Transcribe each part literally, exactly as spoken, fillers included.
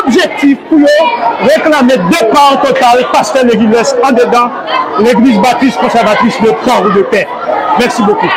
objektif pou yo reklame depa total pastè Legilès andedan Legliz Batis Konsèvatris de Port de Paix. Mèsi bokou.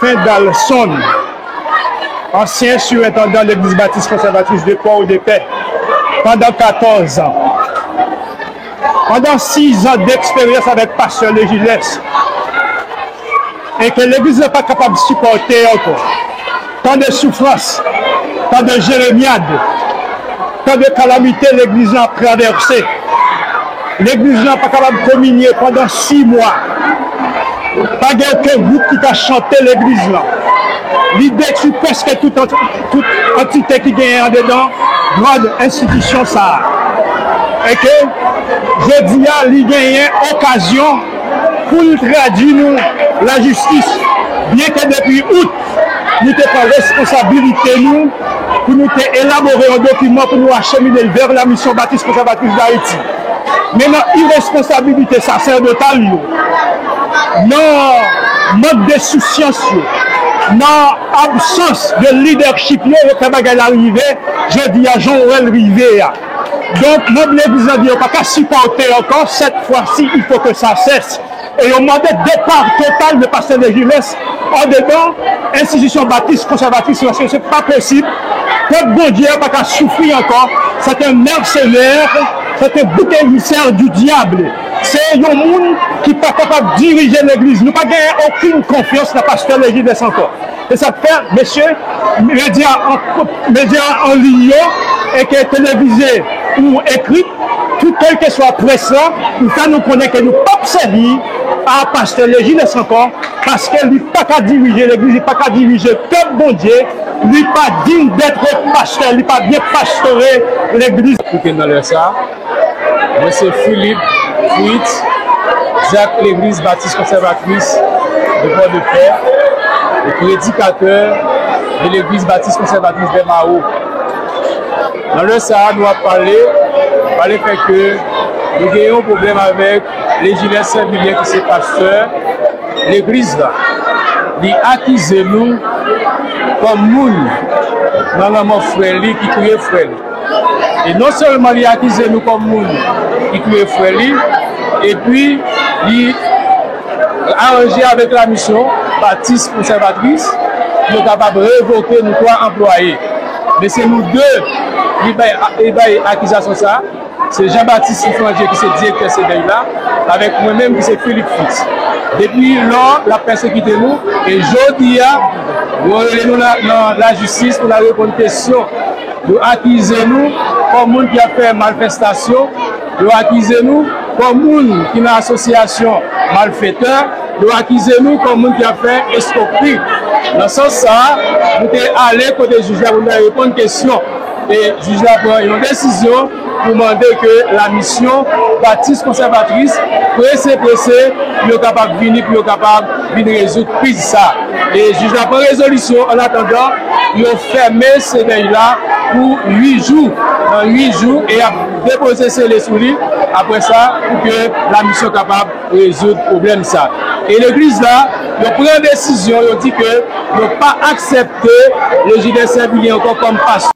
Fendalson, ansyen sirentandan Legliz Batis Konsèvatris de Port de Paix, pandan katòz an. Pandan sis an deksperyans avèk pastè Legilès, e ke legliz la pa kapab sipòte ankò. Tan de soufrans, tan de jeremyad, tan de kalamite legliz la ap travèse. Legliz la pa kapab kominye pandan sis mwa. Pa gen okenn gwoup ki ka chante legliz la. Li detwi prèske tout, ant- tout antite ki genyen andedan gran enstitisyon sa a. E ke jodi a, li genyen okazyon pou l tradui nou lajistis. Byenke depi out, nou te pran responsabilite nou pou nou te elabore yon dokiman pou nou achemine l vè la Mission Baptiste Conservatrice d'Haïti. Men nan iresponsabilite sasèdotal yo, nan mank de sousyans yo, nan absans de lidèchip yo, yo fè bagay la rive, jodi a, jan w wè l rive a. Donk, manm legliz la di yo pa ka sipòte ankò, cette fois-ci, il faut que ça cesse. E yo mande depa total de pastè Legilès andedan enstitisyon batis konsèvatris la, paske se pa posib. Pèp Bondye a pa ka soufri ankò. C'est un mercenaire, c'est un bouc émissaire du diable. Se yon moun ki pa kapab dirije legliz. Nou pa genyen okenn konfyans nan pastè Legilès ankò. Se sa k fè, mesye, medya an, medya an liy yo, e ke televize ou ekri, tout kèlkeswa près la, pou fè nou konnen ke nou p ap sèvi a pastè Legilès ankò, paske li pa ka dirije legliz, li pa ka dirije pèp Bondye, li pa digne d'être pastè, li pa byen pastore legliz. Koute nan lè sa. Mwen se Philippe Fritz, dyak legliz Batis Konsèvatris de Port de Paix e predikatè de legliz Batis Konsèvatris de Mao. Nan lè sa a, nou ap pale, pale fè ke nou gen yon pwoblèm avèk Legilès Sèvilyen ki se pastè legliz la. Li akize nou kòm moun nan lanmò frè li ki touye frè li. E non sèlman li akize nou kòm moun ki touye frè li, epi li aranje avèk la Mission Baptiste Conservatrice pou yo kapab revoke nou twa anplwaye. Men se nou de li bay, li bay akizasyon sa. Se Jean Baptiste Souffrandier ki se direktè CDEI la, avèk mwen menm ki se Philippe Fritz. Depi lò, l ap pèsekite nou, e jodi a, yo rele nou la, nan lajistis pou n al reponn kesyon. Yo akize nou kòm moun ki ap fè manifestasyon, yo akize nou kòm moun ki nan asosyasyon malfetè, yo akize nou kòm moun ki ap fè eskwokri. Nan sans sa a, nou te ale kote jij la pou nou al reponn kesyon. E jij la pran yon desizyon pou mande ke la Mission Baptiste Conservatrice prese prese pou yo kapab vini, pou yo kapab vin rezoud kriz sa. E jij la pran rezolisyon, an atandan, yo fèmen CDEI la pou uit jou. Nan uit jou, e y ap depoze sele sou li, apre sa, pou ke la mission kapab rezoud pwoblèm sa. E legliz la, yo pran desizyon, yo di ke yo pa aksepte Legilès Sèvilyen ankò kòm pastè.